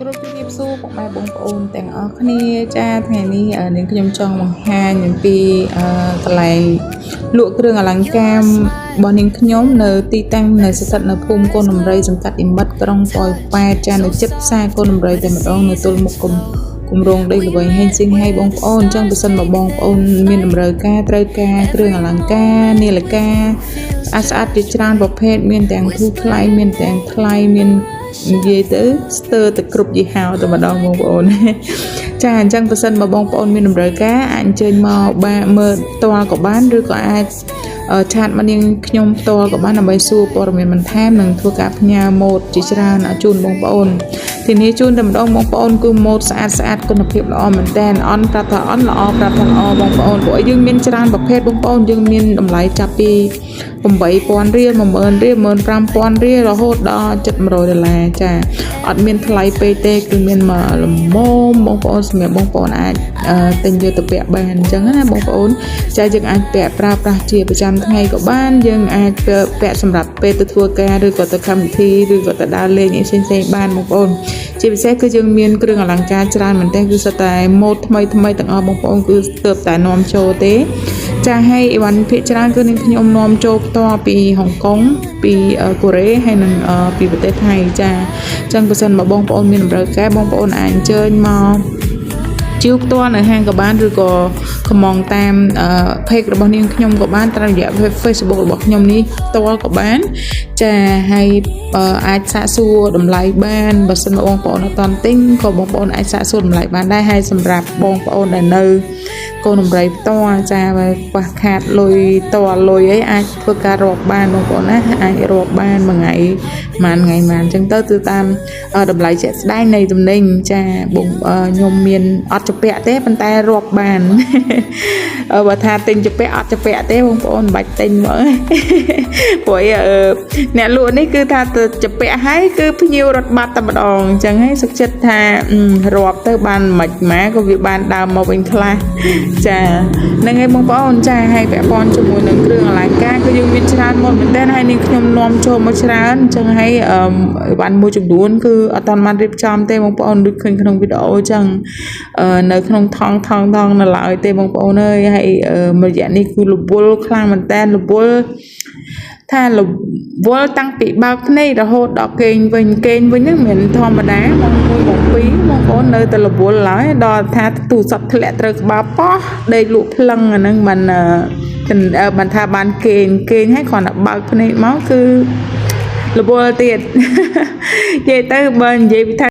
គោរពជំរាបសួរពុកម៉ែបងប្អូនទាំងអស់គ្នាចាថ្ងៃនេះអឺនាងខ្ញុំចង់បង្ហាញអំពីអឺកន្លែងលក់គ្រឿងអលង្ការរបស់នាងខ្ញុំនៅទីតាំងនៅស្ថិតនៅភូមិកូនដំរីសង្កាត់និមិត្តក្រុងប៉ោយប៉ែតចានៅជិតផ្សារកូនដំរីតែម្ដងនៅទល់មុខគុំគម្រោងដីល្វែងហេងស៊ីងឲ្យបងប្អូនអញ្ចឹងបើសិនបើបងប្អូនមានតម្រូវការត្រូវការគ្រឿងអលង្ការនាឡិកាស្អាតស្អាតជាច្រើនប្រភេទមានទាំងធូរថ្លៃមានទាំងថ្លៃមាន និយាយទៅស្ទើរតែគ្រប់យីហោតែម្ដងបងប្អូន ចាអញ្ចឹងបើសិនបើបងប្អូនមានតម្រូវការអាចអញ្ជើញមកបានមើលផ្ទាល់ក៏បានឬក៏អាច chat មកនាងខ្ញុំផ្ទាល់ក៏បានដើម្បីសួរព័ត៌មានបន្ថែមនិងធ្វើការផ្ញើម៉ូដជាច្រើនឲ្យជូនបងប្អូនធានាជូនតែម្ដងបងប្អូនគឺម៉ូដស្អាតស្អាតគុណភាពល្អមែនតើអន់ប្រាប់ថាអន់ល្អប្រាប់ថាល្អបងប្អូនព្រោះយើងមានច្រើនប្រភេទបងប្អូនយើងមានតម្លៃចាប់ពី8000រៀល10000រៀល15000រៀលរហូតដល់ជិត100ដុល្លារចាអត់មានថ្លៃពេកទេគឺមានមកល្មមបងប្អូនសម្រាប់បងប្អូនអាចទិញយកទៅពាក់បានអញ្ចឹងណាបងប្អូនចាយើងអាចពាក់ប្រើប្រាស់ជាប្រចាំថ្ងៃក៏បានយើងអាចពាក់សម្រាប់ពេលទៅធ្វើការឬក៏ទៅកម្មវិធីឬក៏ទៅដើរលេងអីផ្សេងៗបានបងប្អូនជាពិសេសគឺយើងមានគ្រឿងអលង្ការច្រើនមែនទែនគឺសុទ្ធតែម៉ូដថ្មីថ្មីទាំងអស់បងប្អូនគឺទើបតែនាំចូលទេចាហើយអីវ៉ាន់ភាគច្រើនគឺនឹងខ្ញុំនាំចូលផ្ទាល់ពីហុងកុងពីកូរ៉េហើយនិងពីប្រទេសថៃចាអញ្ចឹងបើសិនបើបងប្អូនមានតម្រូវការបងប្អូនអាចអញ្ជើញមកជាវផ្ទាល់នៅហាងក៏បានឬក៏កម្មង់តាម page របស់នាងខ្ញុំក៏បានតាមរយៈ Facebook របស់ខ្ញុំនេះផ្ទាល់ក៏បានចាហើយអាចសាកសួរតម្លៃបានបើសិនបើបងប្អូនអត់ទាន់ទិញក៏បងប្អូនអាចសាកសួរតម្លៃបានដែរហើយសម្រាប់បងប្អូនដែលនៅកូនដំរីផ្ទាល់ចាបើខ្វះខាតលុយតលុយអីអាចធ្វើការរាប់បានបងប្អូនណាអាចរាប់បានមួយថ្ងៃមួយថ្ងៃមួយអញ្ចឹងទៅគឺតាមតម្លៃជាក់ស្ដែងនៃទំនិញចាបងខ្ញុំមានអត់ជពាក់ទេប៉ុន្តែរាប់បាន បើថាទិញជពាក់អត់ជពាក់ទេបងប្អូនមិនបាច់ទិញមក ព្រោះអីអ្នកលក់នេះគឺថាទៅជពាក់ហើយគឺភ្ញៀវរត់បាត់តែម្ដងអញ្ចឹងហើយសុខចិត្តថារាប់ទៅបានមិនម៉ាក៏វាបានដើមមកវិញខ្លះចាហ្នឹងហើយបងប្អូនចាហើយពាក់ព័ន្ធជាមួយនឹងគ្រឿងអលង្ការគឺយើងមានច្រើនមកមែនតើហើយនេះខ្ញុំនាំចូលមកច្រើនអញ្ចឹងហើយអឺអីវ៉ាន់មួយចំនួនគឺអត់ទាន់បានរៀបចំទេបងប្អូនដូចឃើញក្នុងវីដេអូអញ្ចឹងអឺនៅក្នុងថងថងថងនៅឡើយទេបងប្អូនអើយហើយមួយរយៈនេះគឺរវល់ខ្លាំងមែនតើរវល់ថារវល់តាំងពីបើកភ្នែករហូតដល់គេងវិញគេងវិញហ្នឹងមិនមែនធម្មតាម៉ោង1ម៉ោង2បងប្អូននៅតែរវល់ឡើយដល់ថាទូរស័ព្ទធ្លាក់ត្រូវក្បាលប៉ោះដេកលក់ភ្លឹងអាហ្នឹងបានបានថាបានគេងគេងហើយគ្រាន់តែបើកភ្នែកមកគឺរវល់ទៀត និយាយទៅបើនិយាយពីថា